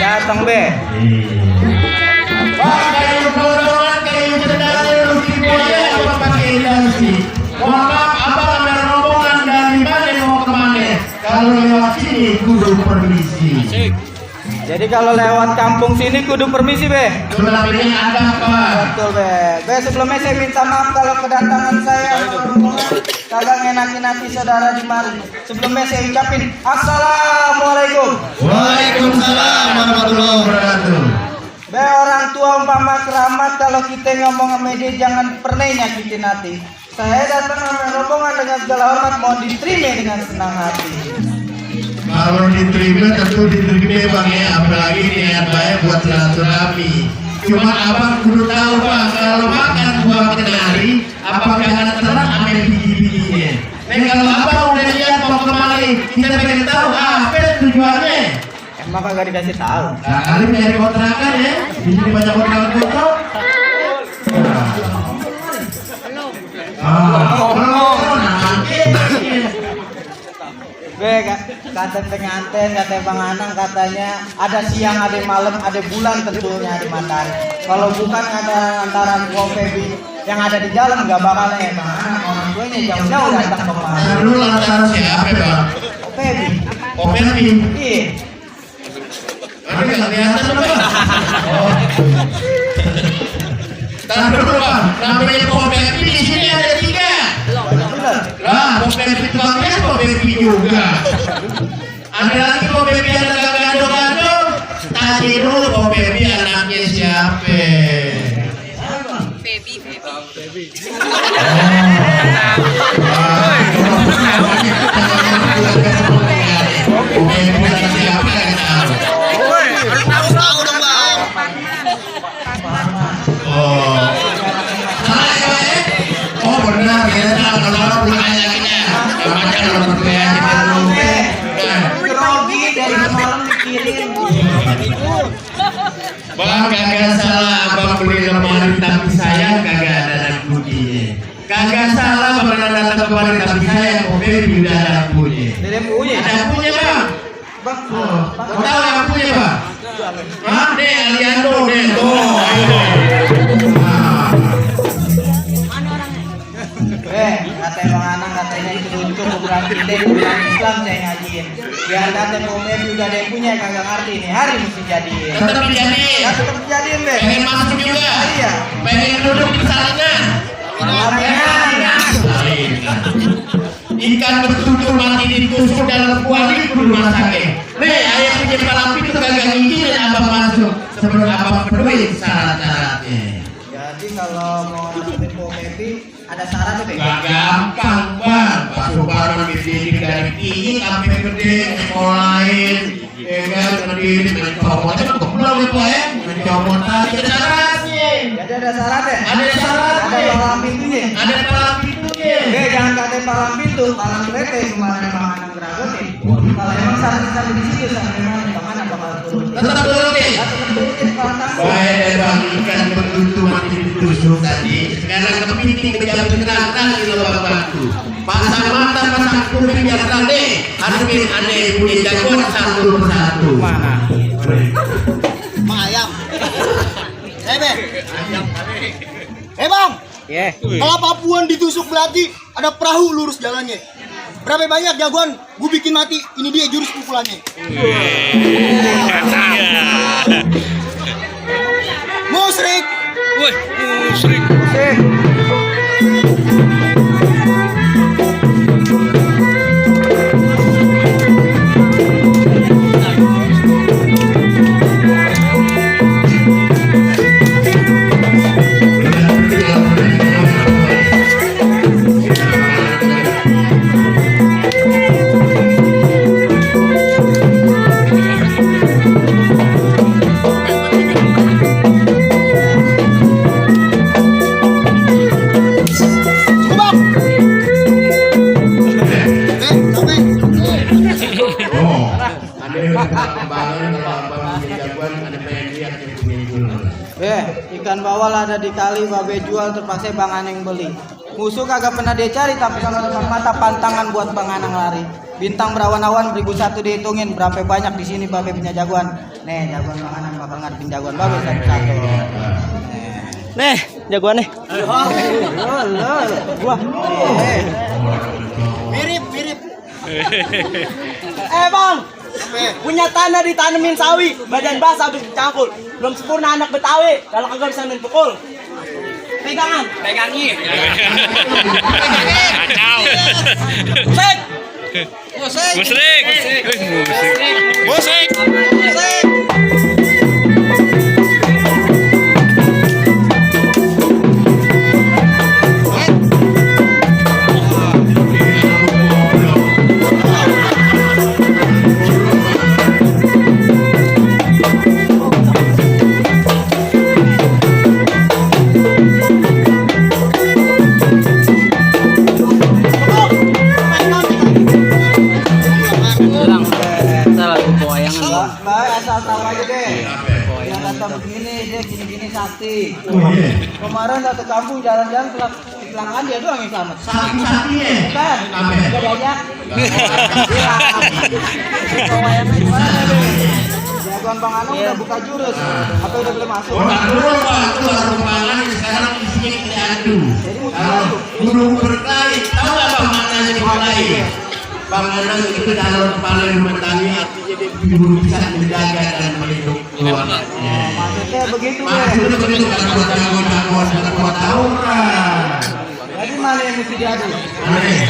Datang be. Pak, kayu bodohan, kayu cendana, rugi buaya, apa pakai dasi? Mohon maaf, abang ada rombongan dari mana mau kemana? Kalau lewat sini, kudu permisi. Jadi kalau lewat kampung sini kudu permisi be. Sulapnya ada apa? Betul be. Be sebelumnya saya minta maaf kalau kedatangan saya kagak ngenakin hati saudara di mari. Sebelumnya saya ucapin assalamualaikum. Waalaikumsalam warahmatullahi wabarakatuh. Be orang tua umpama keramat, kalau kita ngomong sama dia jangan pernah nyakitin hati. Saya datang sama rombongan dengan segala hormat, mau diterima dengan senang hati. Kalau diterima tentu diterima bang ya, apalagi niat baik buat silaturahmi. Cuma abang kudu tahu bang, kalau makan buah kenari, apa jangan terang sama biji-bijinya. Nah kalau abang udah lihat mau kemari, kita pengen tahu apa tujuannya. Emang kagak dikasih tahu. Nah, kali nyari kontrakan ya, di sini banyak kontrakan kotor. Be, kata pengantin, kata Bang Anang katanya ada siang, ada malam, ada bulan tentunya di matahari. Kalau bukan ada antara gua Febi yang ada di jalan nggak bakalan ya Bang Anang, orang tuanya jauh-jauh datang kemari. Dulu antara siapa bang? Febi. Oh Febi. Iya. Ada nggak kelihatan bang? Oh. Tahan dulu bang, namanya Pom Febi di sini ada 3. Lah, Pom Febi bangnya Pom Febi juga. Ada lagi Pom Febi yang agak gado-gado. Tadi dulu Pom Febi anaknya siapa? Baby. Oh benar ya, kalau pulang lagi macam nomor Grogi dari semalam mikirin. Bang kagak salah abang beli lemari tapi saya kagak ada lampunya. Kagak salah pernah datang kemarin tapi saya mobil tidak ada lampunya. Dari punya. Ada lampunya bang? Bang, Tahu lampunya bang? Hah? Deh Aliando deh tuh. Kata Bang Anang katanya itu untuk bukan ide bukan Islam saya ngajiin. Biar kata Komem juga ada yang punya kagak ngerti nih hari mesti jadiin. Tetap dijadiin. Ya tetap dijadiin be. Pengen masuk juga. Iya. Pengen duduk di salingan. Ikan bertutur mati ditusuk dalam kuali kudu masake. Nih ayah punya palang pintu kagak ngizinin abang masuk sebelum abang penuhi syarat-syaratnya. Jadi kalau mau ngasih Komem ada syaratnya be. Gak gampang bang. Pasukan dididik dari kecil sampai gede sekolahin. Ya kan ngedidik mencomotnya kan kebelau gitu ya. Mencomot aja ada syaratnya. Jadi ada syaratnya. Ada syaratnya. Ada palang pintunya. Ada palang pintunya. Jangan kata palang pintu, palang kereta kemarin Bang Anang geragotin. Kalau emang syarat di situ sampai memang Bang Anang bakal turun. Tetap turutin. Tetap turutin palang tanggung. Baik bang, ikan bertutu mati ditusuk tadi. Sekarang kepiting menjadi kerangkang di lubang batu. Pasang mata, pasang kuping yang tadi. Hadapin aneh punya jagoan satu persatu. Mana? Ayam. Bang, Iya. kalau Papuan ditusuk belati, ada perahu lurus jalannya. Berapa banyak jagoan? Gue bikin mati. Ini dia jurus pukulannya. Musrik. Woi, musrik. Ikan bawal ada di kali, babe jual terpaksa Bang Aneng beli. Musuh kagak pernah dia cari, tapi kalau depan mata pantangan buat Bang Aneng lari. Bintang berawan-awan 1001 dihitungin, berapa banyak di sini babe punya jagoan. Nih jagoan Bang Aneng bakal ngadepin jagoan babe satu-satu. Nih, jagoan nih. Gua. Mirip. Bang, punya tanah ditanemin sawi, badan basah habis dicangkul. Belum sempurna anak Betawi, kalau kagak bisa main pukul. Pegangan. Pegangin. Sek. Musik. Musik. Baik asal tahu aja deh. Yang kata begini dia gini-gini sakti. Oh iya. Kemarin satu kampung jalan-jalan kecelakaan dia doang yang selamat. Sakti ya. Kan? Apa? Gak banyak. Wayangan gimana deh? Jagoan Bang Anung udah buka jurus. Apa udah boleh masuk? Oh, dulu Pak, itu baru pangan sekarang isinya kita adu. Guru berkelahi, tahu nggak Bang maknanya berkelahi? Bang Anang itu dalam kepala rumah tangga, artinya dia guru bisa menjaga dan melindungi keluarganya. Maksudnya begitu deh. Maksudnya begitu karena buat tawuran. Jadi mana yang mesti diadu? Aneh.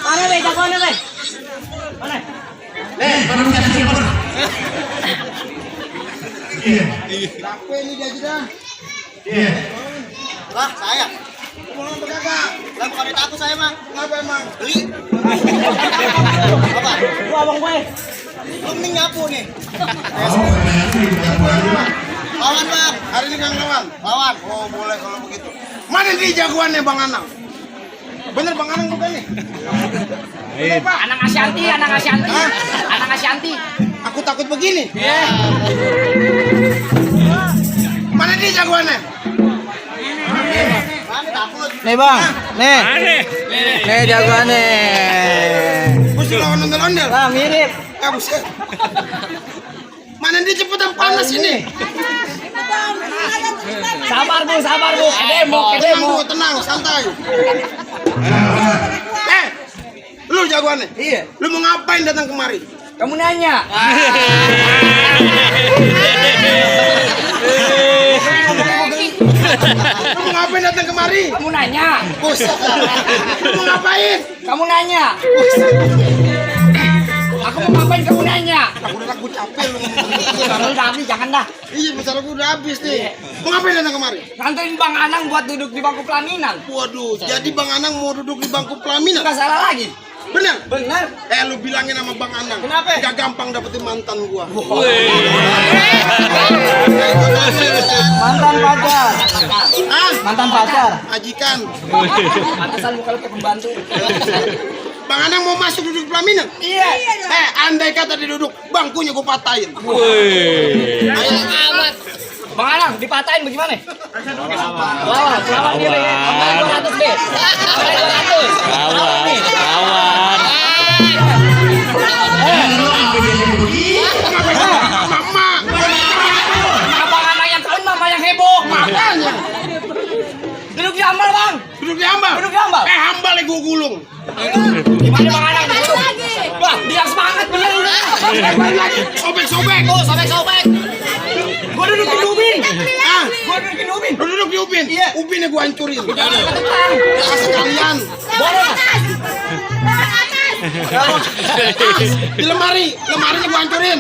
Mana be jagoannya be? Mana? Baru bisa siapa? Iya. Capek ini dia dah. Iya. Lah, saya. Mau berkagak? Lah bukan takut saya mah. Ngapa emang? Beli. Apa? Gua abang gue. Lu mending nyapu nih. Oh, Lawan Bang. Hari ini Kang lawan. Lawan. Oh, boleh kalau begitu. Mana nih jagoannya Bang Anang? Bener Bang Anang bukan nih? Bener Pak. Anak Asyanti. Anak Asyanti. Aku takut begini. Mana nih jagoannya? Mana takut? Nih Bang, nih jagoannya. Mesti lawan ondel-ondel. Lah mirip. Buset. Mana dia cepetan panas ini? Sabar bu. Tenang Bu, tenang, santai. Lu jagoannya? Iya. Lu mau ngapain datang kemari? Kamu nanya. Lu mau ngapain datang kemari? Kamu nanya. Buset. Lu mau ngapain? Kamu nanya. Aku mau ngapain kamu nanya? Aku capek lu. Kalau udah habis jangan dah. Iya, bentar aku udah habis nih. Mau ngapain datang kemari? Nantuin Bang Anang buat duduk di bangku pelaminan. Waduh, jadi Bang Anang mau duduk di bangku pelaminan? Nggak salah lagi. Bener? Benar. Lu bilangin sama Bang Anang. Kenapa? Gak gampang dapetin mantan gua. Mantan pacar. Ah, Mantan pacar. majikan. Pantesan muka lu kayak pembantu. Bang Anang mau masuk duduk pelaminan? Iya. Andai kata dia duduk, bangkunya gua patahin. Ayo amat. Bang Anang dipatahin bagaimana? Lawan dia be. Ambil 200 be. Ambil 200. Lawan. Mama. Abang Anang yang keren, mama yang heboh. Makanya. Duduk di ambal bang. Duduk di ambal. Ambal gua gulung. Gimana Bang Anang? Wah, biar semangat bener udah. Sobek-sobek. Oh, sobek-sobek. Gua duduk di ubin. Ah, Gua duduk di ubin. lu duduk di ubin. Iya. Ubinnya gua hancurin. Ketepang. Ya sekalian. Boleh. Di lemarinya gua hancurin.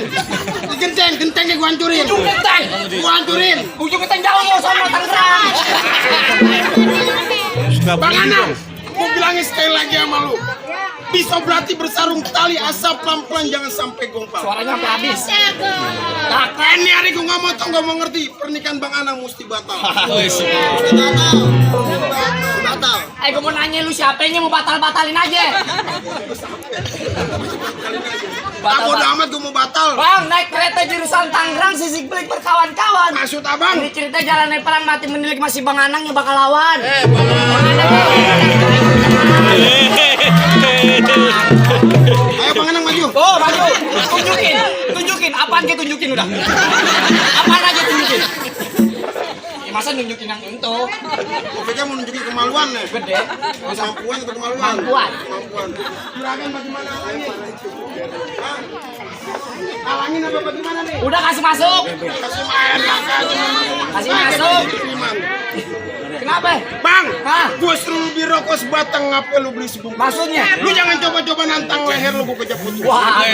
Di gentengnya gua hancurin. Ujung genteng. Gua hancurin. Ujung genteng jauh mau sama Tangerang. Bang Anang, gua bilangin sekali lagi sama lu. Pisau belati bersarung tali asap pelan-pelan jangan sampai gompal. Suaranya sampai habis. Ini hari gua nggak mau ngerti pernikahan Bang Anang mesti batal. Wih, Batal. Gue mau nanya lu siapa yang mau batalin aja. Aku udah amat gue mau batal. Bang, naik kereta jurusan Tangerang, Sisik Belik berkawan-kawan. Maksud abang? Ini cerita jalannya perang mati menilik masih Bang Anang yang bakal lawan. Ayo Bang Anang maju. Oh, maju. Tunjukin. Apaan kita tunjukin udah? Apaan aja tunjukin? Ya, masa nunjukin yang itu? Gue pikir mau nunjukin kemaluan nih. Gede. Kemampuan atau kemaluan? Kemampuan. Juragan bagaimana alangin? Alangin apa bagaimana nih? Udah kasih masuk. Kasih main lah, Kasih masuk. Kenapa? Bang, Hah? gue suruh beli rokok sebatang, ngapa lu beli sebungkus? Maksudnya? Lu jangan coba-coba nantang leher lu, gue kejap putus. Wah.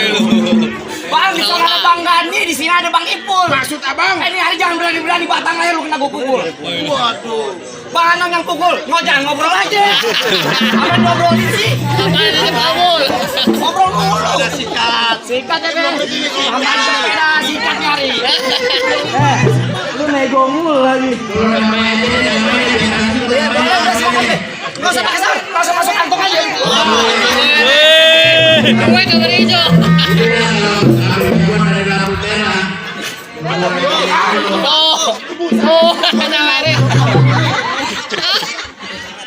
Bang, di sana ada Bang Gani, di sini ada Bang Ipul. Maksud abang? Ini hari jangan berani-berani batang leher lu kena gue pukul. Waduh. Bang Anang yang pukul, jangan ngobrol aja. Apa yang ngobrolin sih? Ngobrol mulu. Sikat ya kan? Sampai sepeda sikat nyari. Lu nego mulu lagi. Nggak usah pakai sarung, langsung masuk kantong aja. Gue gambar hijau. Oh, menarik.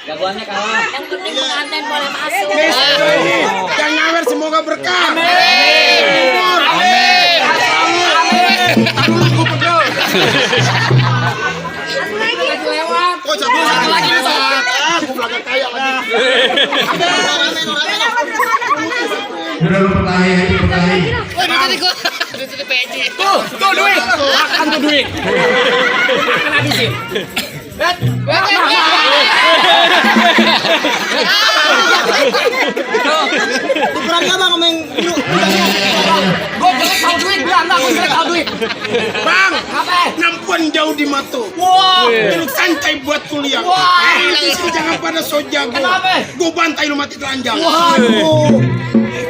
Jagoannya kalah. Yang penting pengantin boleh masuk. Yang nyawer semoga berkah. Amin. Amin. Aku pegel. Lewat. Oh, satu lagi. Aku belakang kaya lagi. Udah lu pertanyaan. Woi, tadi gua di PJ. Tuh duit. Makan tuh duit. Makan habisin. Bet. Tukerannya apa ngomong dulu? Gue jelek kau duit, bilang enggak, gue jelek kau duit. Bang, Apa? nampuan jauh di mata. Wah. Duduk santai buat kuliah. Wah. Di sini jangan pada so jago. Kenapa? Gue bantai lu mati telanjang. Waduh.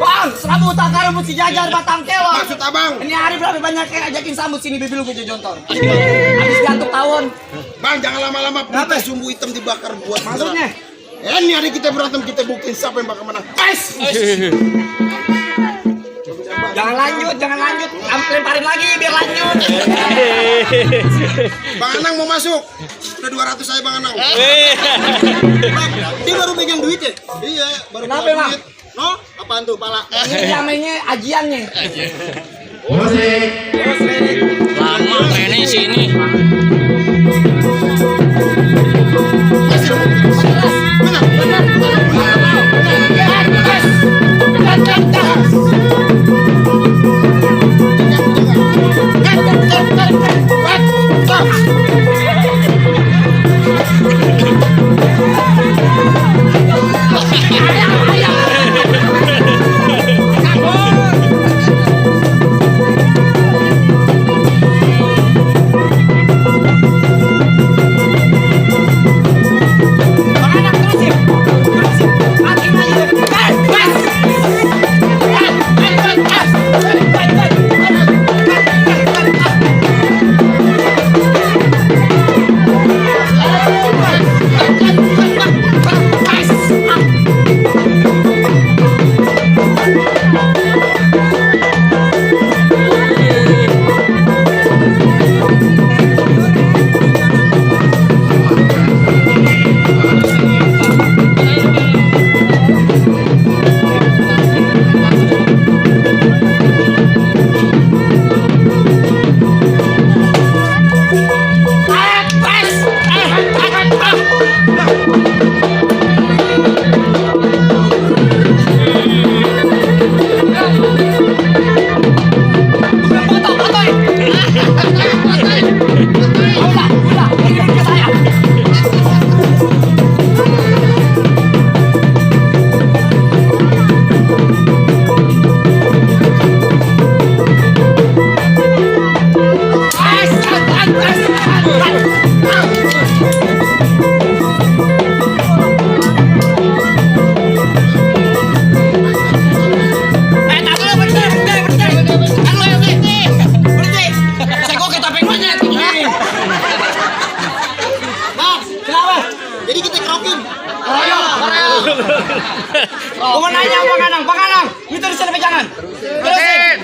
Bang, sambut takar rambut si jajar batang kelor. Maksud abang? Ini hari berapa banyak yang ajakin sambut sini bibi lu gue jontor. Habis gantung tahun. Bang, jangan lama-lama putih sumbu hitam dibakar buat Maksudnya? Ini hari kita berantem, kita buktiin siapa yang bakal menang. Guys! Jangan lanjut. Lemparin lagi biar lanjut. Bang Anang mau masuk. Udah 200 saya Bang Anang. Bang, dia baru pegang duit ya? Iya, baru Kenapa, pegang Bang? duit. No? Apaan tuh, pala? Ini namanya ajiannya. Musik. Lama mainnya sini.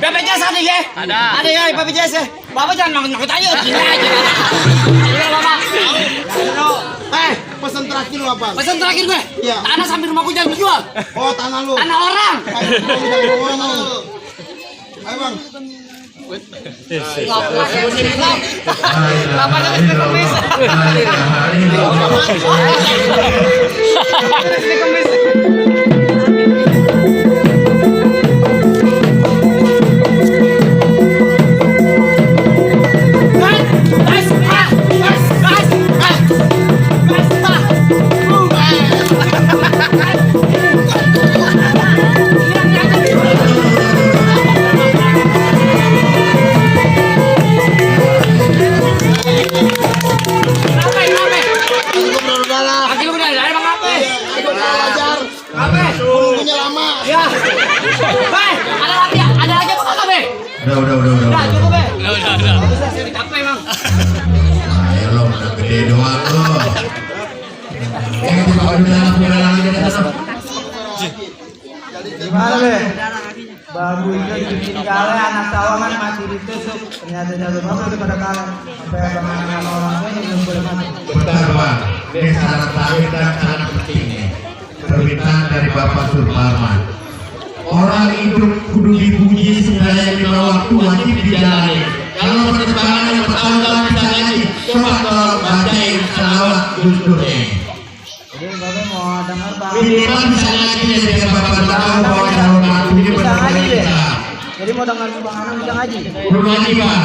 BPJS ada ya? Ada ya BPJS ya. Bapak jangan ngikut aja, gini aja. Iya Bapak. Pesan terakhir lu apa? Pesan terakhir gue. Iya. Tanah samping rumahku jangan dijual. Oh, tanah lu. Tanah orang. Ayo Bang. Punya lama. Ya. Ada lagi ya? Ada lagi apa kagak, Be? Udah. Cukup, Be. Udah. Capek, Bang. Ayo lo udah gede doang lo. Gimana be? Babu itu dibikin kalian anak sawangan mati ditusuk. Ternyata jatuh babu daripada kalian. Sampai bagaimana orang ini belum boleh mati. Bentar Bang, ini syarat terakhir dan sangat penting nih. Permintaan dari Bapak Suparman. Orang hidup kudu dipuji sebenarnya 5 waktu wajib dijalani. Kalau penerbangan yang pertama bisa ngaji, coba tolong bacain salawat Gus Dur nih. Jadi babe mau dengar bang. Minimal bisa ngaji ya biar Bapak tahu bahwa calon mantu ini Bisa benar-benar ngaji deh. bisa. Jadi mau dengar bang Anang bisa ngaji. Kudu ngaji Bang.